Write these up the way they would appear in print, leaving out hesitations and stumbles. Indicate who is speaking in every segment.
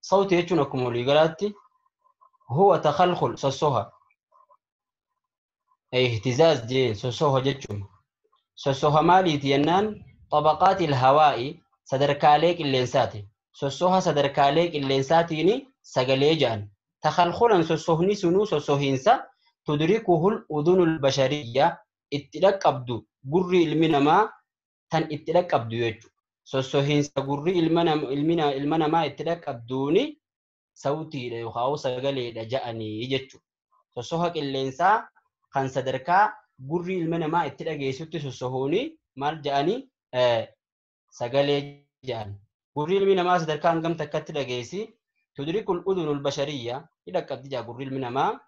Speaker 1: Sawtii jechuun akkuma waliigalaatti huwa takhalkhul sossoha. Ihtizaaz jeen sossoha jechuun. Sossoha maaliiti jennaan xabaqaatil hawaa'i sadarkaalee qilleensaati. Sossoha sadarkaalee qilleensaatiini sagalee ja'an. Takhalkhulan sossohni sunuu sossohiinsa tudrikuhul udunul bashariyya itti dhaqqabdu gurri ilmi namaa tan itti dhaqqabdu jechuudha. Sossohiinsa gurri ilma namaa itti dhaqqabduuni sawtiidha yookaan sagaleedha ja'anii jechuudha. Sossoha qilleensaa kan sadarkaa gurri ilma namaa itti dhageessutti sossohuuni maal ja'anii sagalee ja'an. Gurri ilmi namaa sadarkaa hangam takkatti dhageessi tudrikul udunul bashariyya ni dhaqqabdi jaa gurri ilmi namaa.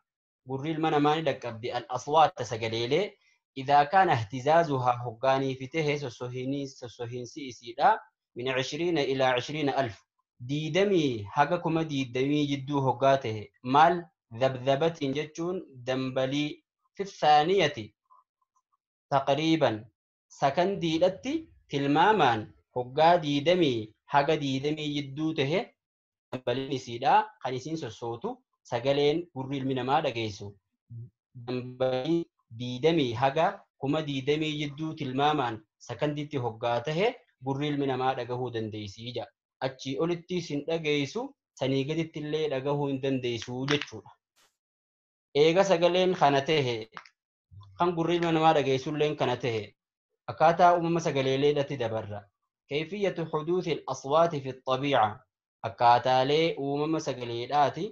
Speaker 1: Gurri ilma namaa ni dhaqqabdi al aswaata sagaleelee إذا كان اهتزازها هقاني في سوسوهيني سوسوهينسي إسيدا من 20 إلى 20,000 ديدمي حقكم ديدمي جدو هقاته مال ذبذبة جتون دنبلي في الثانية تقريبا سكن ديدتي تلمامان هقا ديدمي حق ديدمي جدو ته دنبلي إسيدا خنسين سوسوتو سقلين قرر من ما دقيسو دنبلي diidamii haga kuma diidamii jidduu tilmaamaan sakandiitti hoggaa tahe gurri ilmi namaa dhagahuu dandeessii jedha. Achii olitti isin dhageessu sanii gaditti illee dhagahuu hin dandeessu jechuudha. Eega sagaleen kana tahe kan gurri ilma namaa dhageessu illeen kana tahe akkaataa uumama sagaleeleedhatti dabarra. Kayfiyyatu huduuthi al-aswaati fi xabiica akkaataalee uumama sagaleedhaati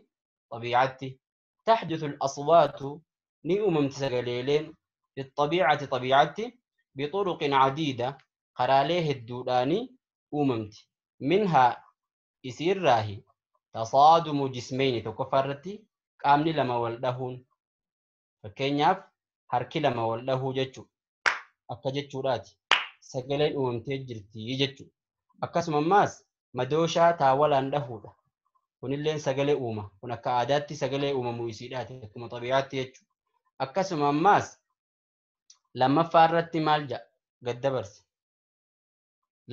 Speaker 1: xabiicatti. Taxduthu al-aswaatu ni uumamti sagaleeleen fi xabiicati xabiicatti bixuruqin cadiida karaalee hedduudhaani uumamti. Minhaa isiirraahi tasaadumu jismeyni tokkoffaa irratti qaamni lama wal dhahuun fakkeenyaaf harki lama wal dhahuu jechuudha. Akka jechuudhaati. Sagaleen uumamtee jirti jechuudha. Akkasuma ammaas madooshaa taawalaan dhahuudha. Kunilleen sagalee uuma. Kun akka aadaatti sagalee uumamuu isiidhaati. Akkuma xabiicaatti jechuudha. Akkasuma ammaas lammaffaa irratti maal jedha gad dabarse.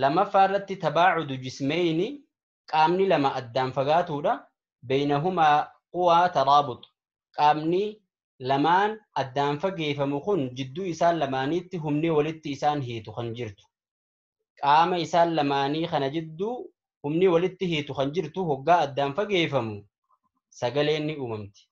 Speaker 1: Lammaffaa irratti tabaacudu jismeyni qaamni lama addaan fagaatuudha. Beynahumaa quwaa taraabut. Qaamni lamaan addaan fageeffamu kun jidduu isaan lamaaniitti humni walitti isaan hiitu kan jirtu. Qaama isaan lamaanii kana jidduu humni walitti hiitu kan jirtu hoggaa addaan fageeffamu sagaleen ni uumamti.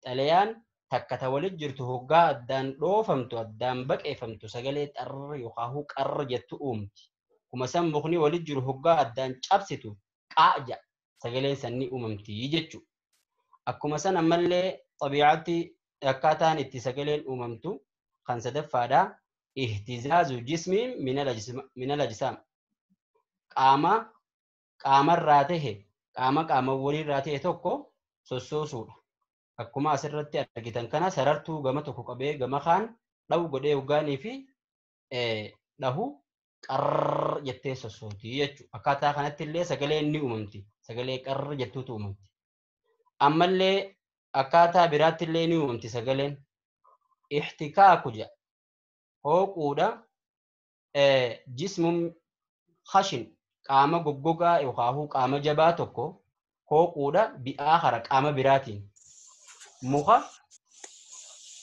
Speaker 1: Xalayaan takka ta walit jirtu hoggaa addaan dhoofamtu addaan baqeeffamtu sagalee xarra yookaan qarra jettu uumti. Kuma san mukni walit jiru hoggaa addaan cabsitu qaa jedha sagaleen san ni uumamti jechuudha. Akkuma san ammallee xabiicaatti akkaataan itti sagaleen uumamtu kan sadaffaadha. Ihtizaazu jismiin minal ajsaam. Qaama qaamarraa tahe qaama qaamawwanirraa ta'e tokko sossoosuudha. Akkuma asirratti argitan kana sarartuu gama tokko qabee gama kaan dhahu godhee hoggaanii fi dhahu qarr jettee sossooti jechuudha. Akkaataa kanatti illee sagaleen ni uumamti. Sagalee qarr jettuutu uumamti. Ammallee akkaataa biraatti illee ni uumamti sagaleen. Ihtikaaku jedha. Hooquudha. Jismuun khashin qaama goggogaa yookaan qaama jabaa tokko hooquudha bi'aa hara qaama biraatiin. Muka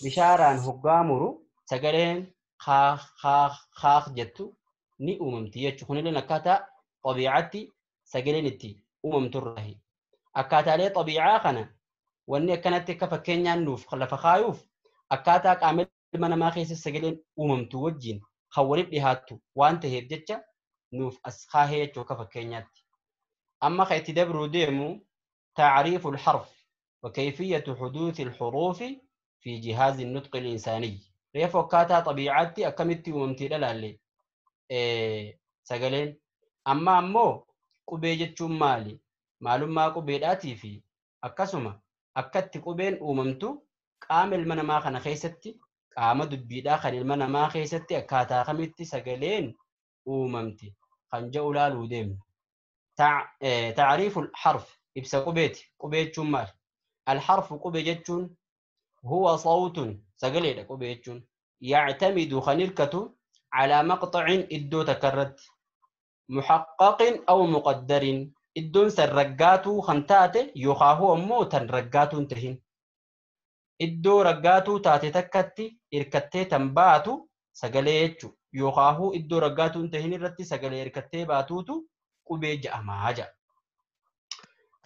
Speaker 1: bishaaraan hoggaa muru sagaleen kaak kaak kaak jettu ni uumamti jechuudha. Kunilleen akkaataa xabiicaatti sagaleen itti uumamturraahi. Akkaataalee xabiicaa kana wanni akkanatti akka fakkeenyaan nuuf lafa kaayuuf akkaataa qaama ilma namaa keessa sagaleen uumamtu wajjin kan walitti dhihaattu waan ta'eef jecha nuuf as kaahee jechuudha akka fakkeenyaatti. Amma kan itti dabruu deemu tacriifu alharf وكيفية حدوث الحروف في جهاز النطق الإنساني. ريفو كاتا طبيعتي أكملتي وممتي لالي سجلين. أما أمو قبي جتشون مالي معلوم ما قبي داتي في أكسما أكدت قبين وممتو قام المنا ما خنا خيستي قام دبي داخل المنا ما خيستي أكاتا خمتي سجلين وممتي خنجا لالو ديم. تعريف الحرف إبسا قبيتي قبي مال. الحرف قبي جتشون هو صوت سجلين قبي جتشون يعتمد خنركته على مقطع إدو تكرت محقق أو مقدر Iddoon san raggaatuu kan taate yookaan ammoo tan raggaatuu hin tahin. Iddoo raggaatuu taate takkatti hirkattee tan baatu sagalee jechuudha. Yookaan iddoo raggaatuu hin tahin irratti sagalee hirkattee baatuutu qubee ja'amaa ja'a.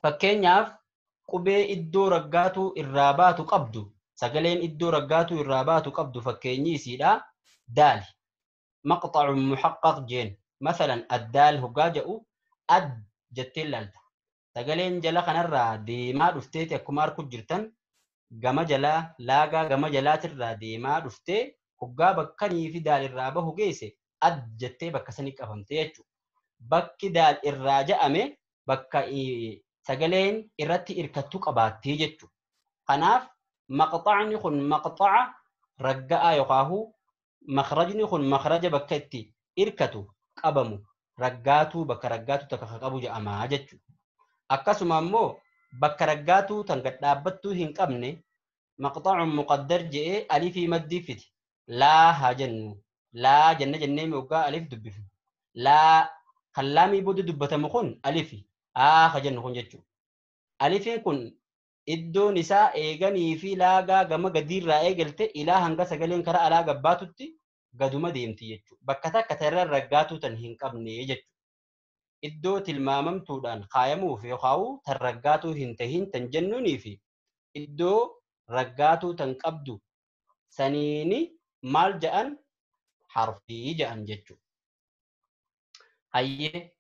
Speaker 1: Fakkeenyaaf qubee iddoo raggaatuu irraa baatu qabdu sagaleen iddoo raggaatuu irraa baatu qabdu fakkeenyi isiidha daali. Maqxacun muhaqqaq jeen. Masalan addaal hoggaa ja'u ad jettee ilaalta. Sagaleen jala kanarraa deemaa dhufteeti akkuma arku jirtan gama jalaa laagaa gama jalaatirraa deemaa dhuftee hoggaa bakkanii fi daal irraa bahu geesse ad jettee bakka sanii qabamte jechuudha. Bakki daal irraa ja'ame bakka sagaleen irratti hirkattuu qabaattee jechuudha. Kanaaf maqxacni kun maqxaca ragga'aa yookaan makrajni kun makraja bakka itti hirkatu qabamu raggaatuu bakka raggaatuu takka qabu jedhamaa jechuudha. Akkasuma immoo bakka raggaatuu tan gad dhaabbattuu hin qabne maqxacun muqaddar je'ee alifii maddii fiti. Laa haa jennu. Laa jenna jennee moggaa alif dubbifnu. Laa kan laamii booda dubbatamu kun alifi. Haa ha jennu kun jechuudha. Alifiin kun iddoon isaa eeganii fi laagaa gama gadiirraa eegalte ilaa hanga sagaleen karaa alaa gabbaatutti gaduma deemti jechuudha. Bakka takka tarreen raggaatuu tan hin qabne jechuudha. Iddoo tilmaamamtuudhaan kaayamuuf yookaan tan raggaatuu hin tahin tan jennuunii fi iddoo raggaatuu tan qabdu saniini maal ja'an harfii ja'an jechuudha. Hayyee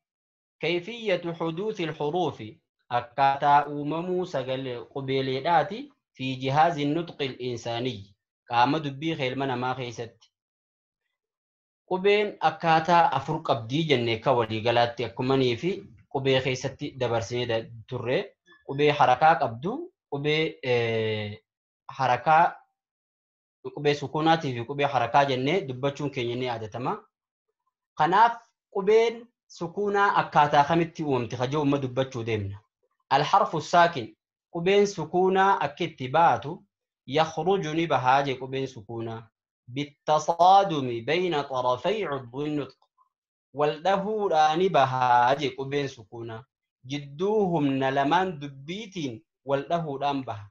Speaker 1: kayfiyyatu huduusi al-huruufi akkaataa uumamuu sagalee qubeeleedhaati fi jihaazi nutqi al-insaanii qaama dubbii ilma namaa keessatti. Qubeen akkaataa afur qabdii jennee akka waliigalaatti akkumanii fi qubee keessatti dabarsinee turre qubee harakaa qabdu qubee harakaa qubee sukuunaatii fi qubee harakaa jennee dubbachuun keenya ni yaadatama. Kanaaf qubeen sukuunaa akkaataa kamitti uumamti kajoo umma dubbachuu deemna. Alharfu saakin qubeen sukuunaa akka itti baatu yakhruju ni bahaa jee qubeen sukuunaa. بالتصادم بين طرفي عضو النطق والدهوران بها قبين سكونا جدوهم لمان دبيتين والدهوران بها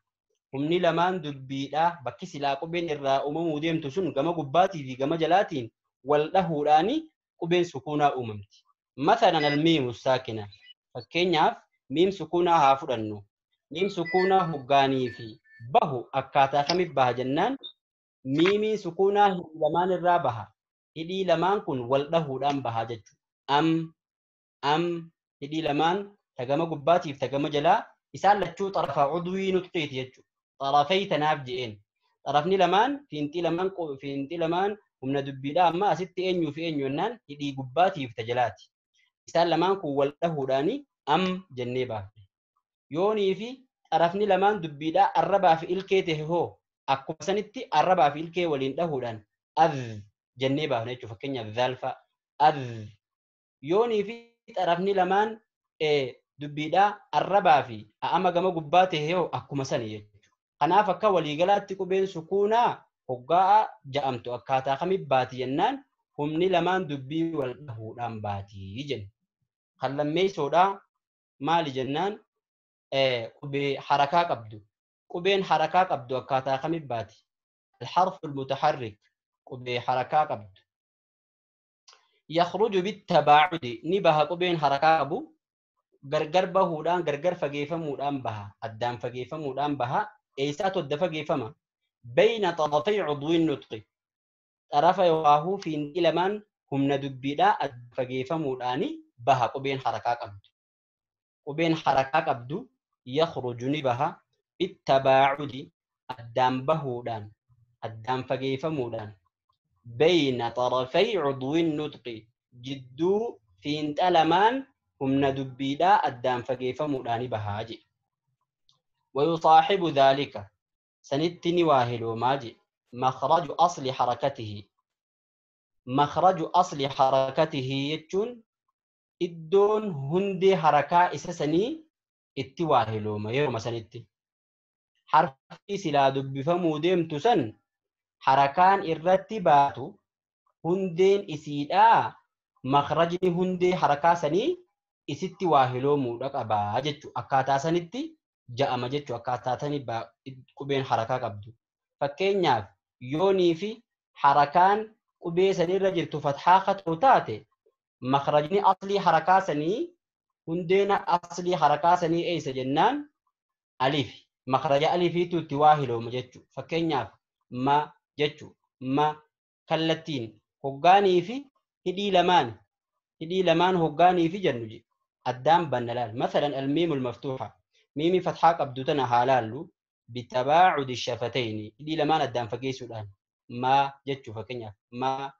Speaker 1: هم لمان دبيتا بكسي لا قبين الرا أمم وديم تسن كما قباتي في كما جلاتين والدهوران قبين سكونا أممتي. مثلا الميم الساكنة فكينياف ميم سكونا هافرنو ميم سكونا هقاني في بهو أكاتا خمي بها جنان miimiin sukuunaa hidhii lamaan irraa baha. Hidhii lamaan kun wal dhahuudhaan baha jechuudha. Am, am, hidhii lamaan tagama gubbaatiif tagama jalaa isaan lachuu xarafa cudwii nutqiiti jechuudha. Xarafay tanaaf je'een. Xarafni lamaan fiinxii lamaan humna dubbiidhaa amma asitti eenyuu fi eenyu jennaan hidhii gubbaatiif tajalaati. Isaan lamaan kun wal dhahuudhaani am jennee baafne. Yoonii fi xarafni lamaan dubbiidhaa arrabaa fi ilkee ta'e hoo akkuma sanitti arrabaa fi ilkee waliin dhahuudhaan az jennee baafna jechuudha. Fakkeenyaaf zaalfa az. Yoonii fi xarafni lamaan dubbiidhaa arrabaa fi a'ama gama gubbaa ta'e hoo akkuma sani jechuudha. Kanaaf akka waliigalaatti qubeen sukuunaa hoggaa ja'amtu akkaataa kamitti baati jennaan humni lamaan dubbii wal dhahuudhaan baati jenna. Kan lammeessoodhaa maali jennaan qubee harakaa qabdu. Qubeen harakaa qabdu akkaataa kamitti baati? Alharfu almutaharrik qubee harakaa qabdu. Yakhruju bittabaa'udi ni baha qubeen harakaa qabu gargar bahuudhaan gargar fageeffamuudhaan baha addaan fageeffamuudhaan baha eessaatu adda fageeffama? Bayna xarafay cudwi nutqi xarafa yookaan fiinxii lamaan humna dubbiidhaa adda fageeffamuudhaani baha qubeen harakaa qabdu. Qubeen harakaa qabdu yakhruju ni baha bittabaa'udi addaan bahuudhaan addaan fageeffamuudhaan bayna xarafay cudwi nutqi jidduu fiinxa lamaan humna dubbiidhaa addaan fageeffamuudhaani bahaa jedhe. ويصاحب ذلك سنتني واهلو ماجي مخرج أصل حركته مخرج أصل حركته يجون إدون هندي حركة إسسني اتواهلو ما يوم سنتي حرفي سلا دبفمو ديم تسن حركان الرتبات هندين إسيدا مخرج هندي حركة سني isitti waa hiloomuudha qabaa jechuudha. Akkaataa sanitti ja'ama jechuudha. Akkaataa sani qubeen harakaa qabdu. Fakkeenyaaf yoonii fi harakaan qubee sanirra jirtu fathaa katoo taate makrajni aslii harakaa sanii hundeen aslii harakaa sanii eessa jennaan alif. Makraja alifiitu itti waa hilooma jechuudha. Fakkeenyaaf ma jechuudha. Ma kallattiin hoggaanii fi hidhii lamaan hoggaanii fi jennu addaan banna laal. Masalan almiimul maftuuxa miimii fathaa qabdu tana haa laallu bitabaacudi shafatayni hidhii lamaan addaan fageessuudhaan ma jechuu fakkeenyaaf ma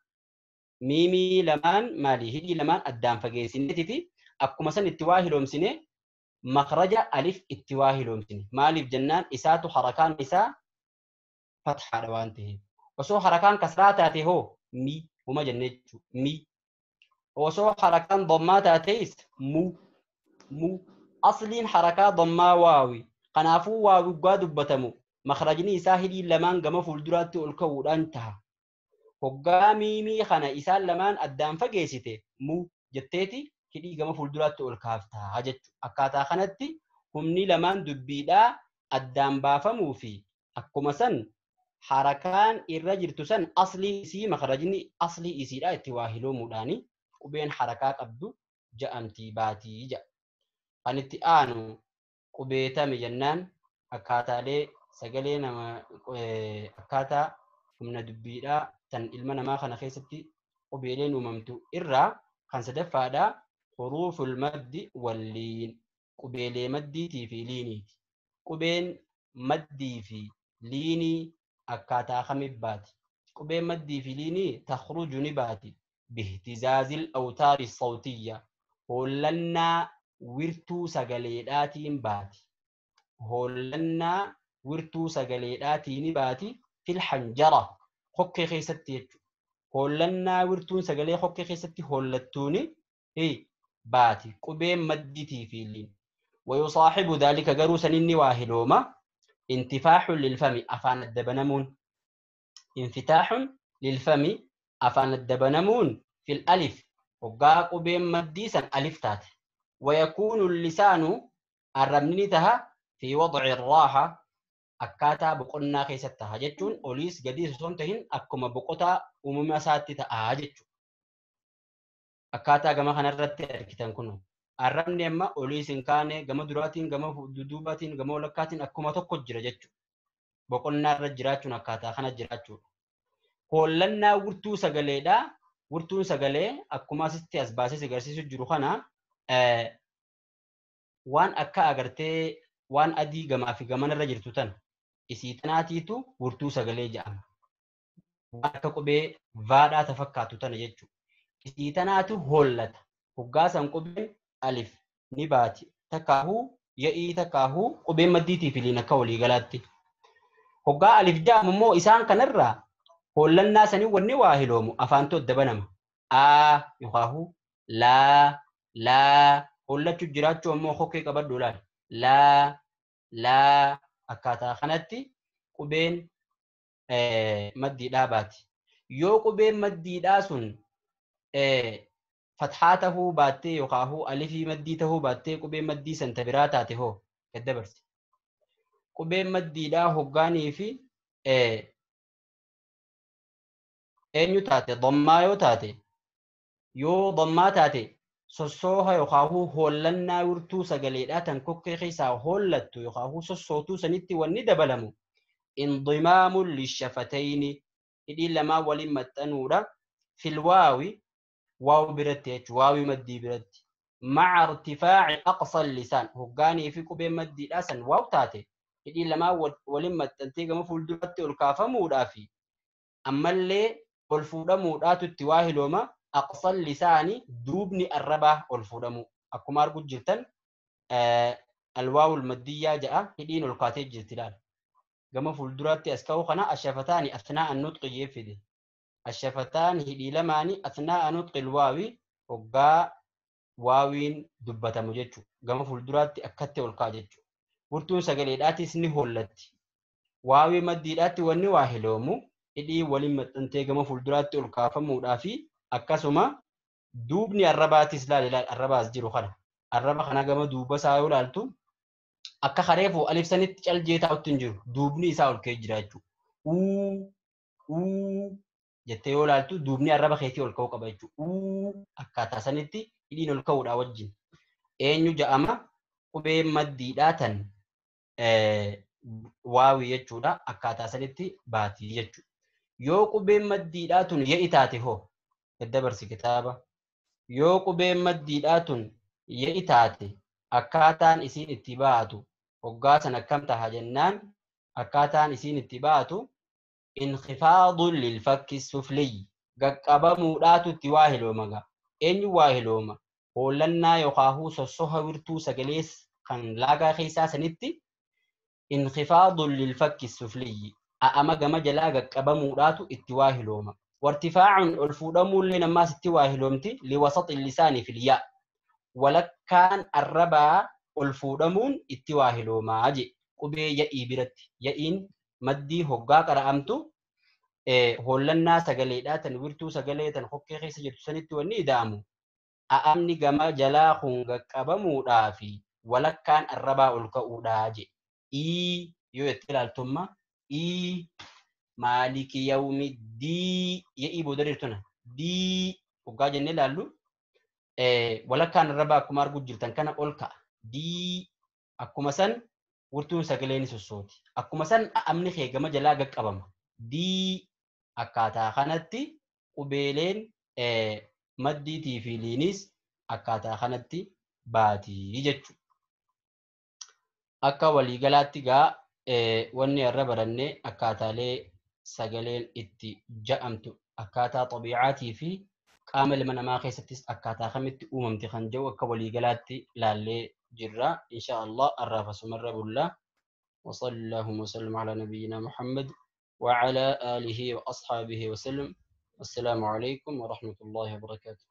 Speaker 1: miimii lamaan maali hidhii lamaan addaan fageessineeti fi akkuma san itti waa hiloomsine makraja alif itti waa hiloomsine. Maaliif jennaan isaatu harakaan isaa fathaadha waan ta'eef. Osoo harakaan kasraa taate hoo mi huma jennee jechuudha mi. Osoo harakaan dhammaa taateis mu mu. Asliin harakaa dhammaa waawi. Kanaafuu waawi waggaa dubbatamu makrajni isaa hidhii lamaan gama fuulduraatti ol ka'uudhaan taha. Hoggaa miimii kana isaan lamaan addaan fageessite mu jetteeti hidhii gama fuulduraatti ol kaaftaa jechuudha. Akkaataa kanatti humni lamaan dubbiidhaa addaan baafamuu fi akkuma san harakaan irra jirtu san aslii isii makrajni aslii isiidhaa itti waa hiloomuudhaani qubeen harakaa qabdu ja'amtii baatii ja'a. Kan itti aanu qubeetame jennaan akkaataalee sagalee nama akkaataa humna dubbiidhaa tan ilma namaa kana keessatti qubeeleen uumamtu irraa kan sadaffaadhaa huruuful maddi walliin qubeelee maddiitii fi liiniiti. Qubeen maddii fi liinii akkaataa kamiif baati? Qubeen maddii fi liinii takhruju ni baati bihtizaazil awtaari sawtiyya hoollannaa wirtuu sagaleedhaatiin baati. Hoollannaa wirtuu sagaleedhaatiin ni baati fil hanjara hokkee keessatti jechuudha. Hoollannaa wirtuun sagalee hokkee keessatti hoollattuuni baati. Qubeen maddiitii fi liin. ويصاحب ذلك garuu saninni waa hilooma انتفاح للفم أفان الدبنمون. انفتاح للفم أفان الدبنمون في الألف وقا قبين مديسا ألف تات. ويكون اللسان الرمنتها في وضع الراحة أكاتا بقنا خيستها جتون أوليس قديس صنتهن أكما بقطا أمم ساتتها جتون أكاتا كما خنرت أركتان كنو الرمني أما أوليس إن كان كما دراتين كما دودوباتين كما ولكاتين أكما تقجر جتون بقنا رجراتون أكاتا خنا جراتون هولنا ورتو سجلة ورتو سجلة أكما ستي أسباسي سجرسي سجروخنا waan akka agartee waan adii gamaa fi gamanarra jirtu tan isii tanaatiitu wirtuu sagalee jedhama. Waan akka qubee vaadhaa ta fakkaatu tana jechuudha. Isii tanaatu hollata. Hoggaa san qubeen alif ni baati. Takkaahuu ya'ii takkaahuu qubeen maddiitii fi liin akka walii galaatti. Hoggaa alif jedhamu immoo isaan kanarraa hollannaa sanii wanni waa hiloomu afaantu adda banama. Aa yookaahuu laa laa hollachuu jiraachuu ammoo hokkee qabadhu laal. Laa laa akkaataa kanatti qubeen maddiidhaa baati. Yoo qubeen maddiidhaa sun fathaa tahuu baattee yookaahuu alifii maddii tahuu baattee qubeen maddii san ta biraa taate hoo gad dabarsi. Qubeen maddiidhaa hoggaanii fi eenyu taate dhammaa yoo taate yoo dhammaa taate sossooha yookaahuu hollannaa wirtuu sagaleedhaa tan kokkee keessaa hollattu yookaahuu sossootuu sanitti wanni dabalamu indimaamun lishafatayni hidhiin lamaa waliin maxxanuudha filwaawi waaw biratti jechuudha waawii maddii biratti maca irtifaaci aqsa lisaan hoggaanii fi qubeen maddiidhaa san waaw taate hidhiin lamaa waliin maxxantee gama fuulduratti ol kaafamuudhaa fi ammallee ol fuudhamuudhaatu itti waa hilooma أقصى اللسان دوبني الربا والفودمو أكما أرجو جلتن الواو المادية جاء هدين القاتل جلتلال كما فولدرات أسكو خنا الشفتان أثناء النطق يفيد الشفتان هدي لماني أثناء نطق الواوي وقا واوين دبة مجتشو كما فولدرات أكت والقاجتشو ورتون سجليداتي سني هولتي واوي مديداتي وني واهلومو هدي ولمت أنت كما فولدرات الكافة مودافي akkasuma duubni arrabaatis laal ilaal arrabaas jiru kana Arraba kana gama duuba isaa yoo ilaaltu akka kareefu alif sanitti caljee taa'utti hin jiru. Duubni isaa ol ka'ee jira jechuudha. Uu uu jettee yoo ilaaltu duubni arraba keetii ol ka'uu qaba jechuudha. Uu akkaataa sanitti hidhiin ol ka'uudha wajjin. Eenyu ja'ama qubee maddiidhaa tan waawii jechuudha. Akkaataa sanitti baatii jechuudha. Yoo qubeen maddiidhaa tun ya'i taate hoo daddabarsi kitaaba. Yoo qubeen maddiidhaa tun ya'i taate akkaataan isiin itti baatu hoggaa san akkam taha jennaan akkaataan isiin itti baatu inkifaadun lilfakki sufliy qaqqabamuudhaatu itti waa hilooma gaa. Eenyu waa hilooma? Hoollannaa yookaahuu sossoha wirtuu sagalees kan laagaa keessaa sanitti inkifaadun lilfakki sufliy a'ama gama jalaa qaqqabamuudhaatu itti waa hilooma. Wartifaacun ol fuudhamuullee namaas itti waa hiloomti liwasaxi lisaani fil yaa. Walakkaan arrabaa ol fuudhamuun itti waa hiloomaa je qubee ya'ii biratti. Ya'iin maddii hoggaa qara'amtu hollannaa sagaleedhaa tan wirtuu sagalee tan hokkee keessa jirtu sanitti wanni ida'amu. A'amni gama jalaa kun qaqqabamuudhaa fi walakkaan arrabaa ol ka'uudhaa je. Ii yoo itti ilaaltumma ii maaliki yawmi dii ya'ii booda jirtuna dii hoggaa jennee ilaallu walakkaan arrabaa akkuma arguu jirtan kana ol ka'a. Dii akkuma san wirtuun sagalee ni sossooti. Akkuma san a'amni kee gama jalaa qaqqabama. Dii akkaataa kanatti qubeeleen maddiitii fi liinis akkaataa kanatti baatii jechuudha. Akka waliigalaatti gaa wanni irra baranne akkaataalee sagaleen itti ja'amtu akkaataa xabiicaatii fi qaama ilma namaa keessattis akkaataa kamitti uumamti kan jedhu akka waliigalaatti ilaallee jirra. Insha Allah arraaf asumarra bulla. وصلى اللهم وسلم على نبينا محمد وعلى آله وأصحابه وسلم. والسلام عليكم ورحمة الله وبركاته.